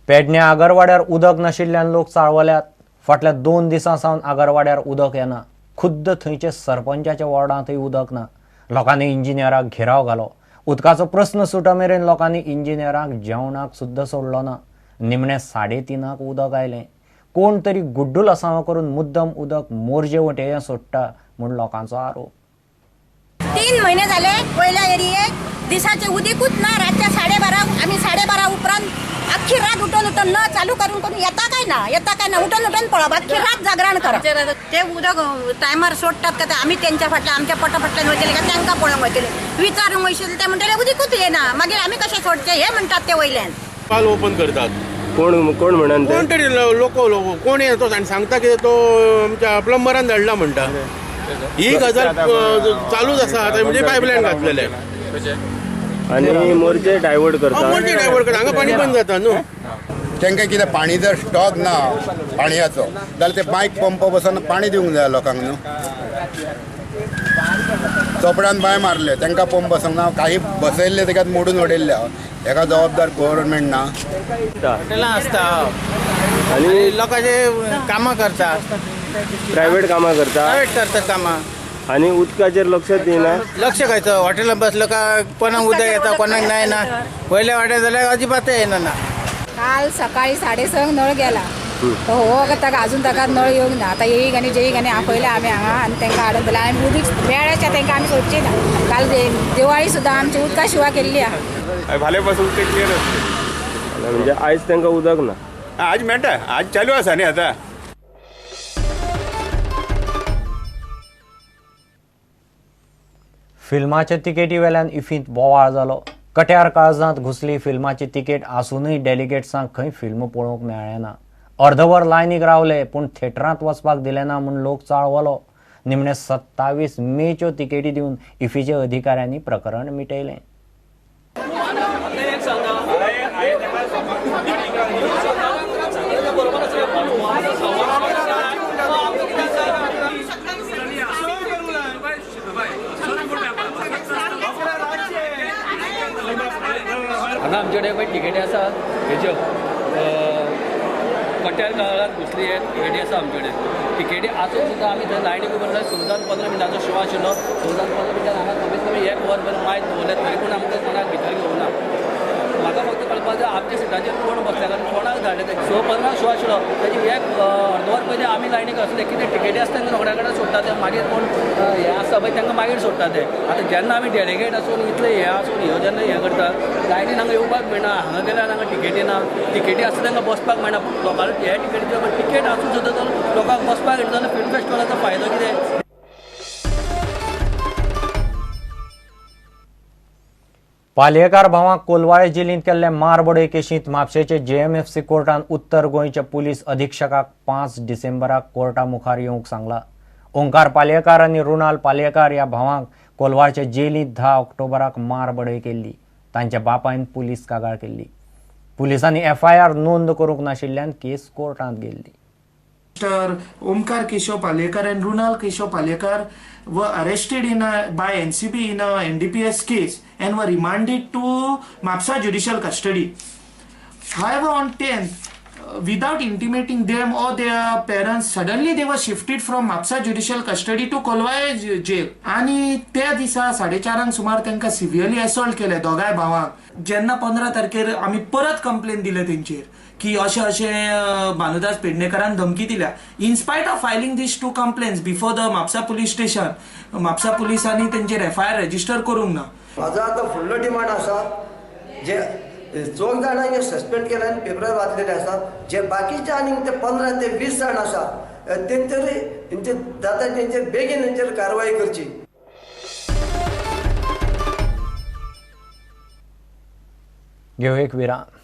पेडण्या आगरवाड्यार उदक नाशिल्ल्यान लोक चाळवल्यात. फाटल्या 2 दिसां सावन आगरवाड्यार उदक येना. खुद्द थंयचे सरपंचाच्या वॉर्डांतय उदक ना. लोकांनी इंजिनियराक घेराव घालो. उदकाचो प्रस्न सुटा मेरेन लोकांनी इंजिनियराक जेवणाक सुद्दां सोडलो ना. निमणे 3:30 उदक आयलें. कोण तरी गुड्डूल असाव करून मुद्दम उदक मोरजे वटेन सोडटा म्हूण लोकांचो आरोप. 3 महिने झाले वयल्या एरियेक दिसाचे उदीकूच ना. रातच्या 12:30 आमी 12:30 उपरांत अख्खी रात उठून उठून नळ चालू करून करून येता काय ना, येता काय ना, उठून उठून पळप, अख्खी रात जागरण करप. ते उदक टायमार सोडटात का ते आमी तेंच्या फाटल्यान आमच्या पोटा फाटल्यान वयतले काय तांकां पळोवंक वयतले, विचारूंक वयतले. ते म्हणटले उदीकूच येना, मागीर आमी कशें सोडचें हे म्हणटात ते वयल्यान. पाल ओपन करतात. कोण कोण म्हणून कोण तरी लोक कोण येतो आनी सांगता की तो आमच्या प्लंबरान धाडला म्हणटा. ही गजाल चालूच आसा आतां, म्हणजे पायपलायन घातलेले आनी मोरजे डायवर्ट करता. मोरजे डायवर्ट करता, हांगा पाणी बंद जाता न्हू. तांकां कितें पाणी जर स्टॉक ना पाणयाचो जाल्यार ते बायक पंप बसून पाणी दिवंक जाय लोकांक न्हू. चोपड्यान बांय मारले तांकां पंप बसूंक ना, काही बसयल्ले तेकात मोडून उडयल्ले. हेका जबाबदार गव्हर्मेंट ना. हॉटेलां आसता आनी लोकांचे कामां करता, प्रायवेट कामां करता, प्रायवेट करतात कामां आनी उदकाचेर लक्ष दिना. लक्ष खायचो हॉटेलान बसलो काय कोणाक उदक येता कोणाक नाही ना. वयल्या वाट्यार जाल्यार अजिबात येना ना. काल सकाळी 6:30 नळ गेला तो हो ताका अजून ताका नळ येवंक ना. आतां येईक आनी जेईक आनी आपयले आमी हांगा आनी तांकां हाडून दिला. आनी उदीक मेळ्ळ्याच्या तांकां आमी सोडची ना. काल दिवाळी सुद्दां आमची उदका शिवा केल्ली आहा. भाले पासून ते क्लियर आसता. म्हणजे आयज तांकां उदक ना. आज मेळटा, आज चालू आसा न्ही आतां. फिल्माच्या तिकेटी वेल्यान इफींत बोवाळ जालो. कट्यार काळजांत घुसली फिल्माची तिकेट आसूनय डेलिगेट्सांक खंय फिल्म पळोवंक मेळ्ळें ना. अर्दवर लायनीक रावले पूण थेटरांत वचपाक दिलें ना म्हूण लोक चाळवलो. निमणे 27 मेच्यो तिकेटी दिवन इफीच्या अधिकाऱ्यांनी प्रकरण मिटयलें. हांगा आमचे कडेन पळय तिकेटी आसा हेज्यो कट्यार काळांत घुसली हे तिकेटी आसा आमचे कडेन. तिकेटी आसून सुद्दां आमी थंय लायनीक उबे रावले. 6:15 मिनटांचो शो आशिल्लो. 6:15 मिनटां हांगा कमीत कमी 1 वर भर मायक दवरले तरी पूण आमकां कोणाक भितर घेवना. म्हाका फक्त कळपाक जाय आमच्या सिटाचेर कोण बसले, कारण कोणाक धाडले ते. 6:15 शो आशिल्लो ताजी एक अर्द वर पयलीं आमी लायनीक आसले. कितें तिकेटी आसता तांकां रोखड्या कडेन सोडटा ते, मागीर कोण हें आसता पळय तांकां मागीर सोडटा ते. आतां जेन्ना आमी डेलिगेट आसून इतलें हें आसून ह्यो जेन्ना हें करता लायनीन हांगा येवपाक मेळना. हांगा गेल्यार हांगा तिकेटी ना, तिकेटी आसता तांकां बसपाक मेळना. पूण लोकांक हे तिकेटीचे तिकेट आसून सुद्दां जर लोकांक बसपाक मेळटा जाल्यार फिल्म फेस्टिवलाचो फायदो कितें? पालयेकार भावांक कोलवाळे जेलींत केल्ले मारबडय केशींत म्हापशेचे जेएमएफसी कोर्टान उत्तर गोंयच्या पुलीस अधीक्षकाक 5 डिसेंबराक कोर्टा मुखार येवंक सांगला. ओंकार पालयेकार आनी रुणाल पालयेकार ह्या भावांक कोलवाळचे जेलींत 10 ऑक्टोबराक मारबडय केल्ली. तांच्या बापायन पुलीस कागाळ केल्ली. पुलिसांनी एफआयआर नोंद करूंक नाशिल्ल्यान केस कोर्टांत गेल्ली. Mr. Omkar Keshav Palyekar and Runal Keshav Palyekar were arrested by NCB in a NDPS case and were remanded to Mapsa judicial custody. However, on 10th, without intimating them or their parents, suddenly they were shifted from Mapsa judicial custody to Kolwai jail. आणि त्या दिसा 4:30 सुमार तांकां severely assault केले दोगांय भावांक. जेन्ना 15 तारखेर आमी परत कंप्लेन दिले तेंचेर की अशें अशें भानुदास पेडणेकरान धमकी दिल्या. In spite of filing these 2 complaints before the Mapusa police station, Mapusa पुलिसांनी तेंचेर एफआयआर रजिस्टर करूंक ना. म्हाजो आतां फुडलो डिमांड आसा, जे 4 जाणांक सस्पेंड केले आनी पेपरार वाचलेले आसा, जे बाकीचे आनीक ते 15 ते 20 जाण आसा तेंचेरूय तेंचे जाता तेंचेर बेगीन तेंचेर कारवाय करची. घेवं एक विराम.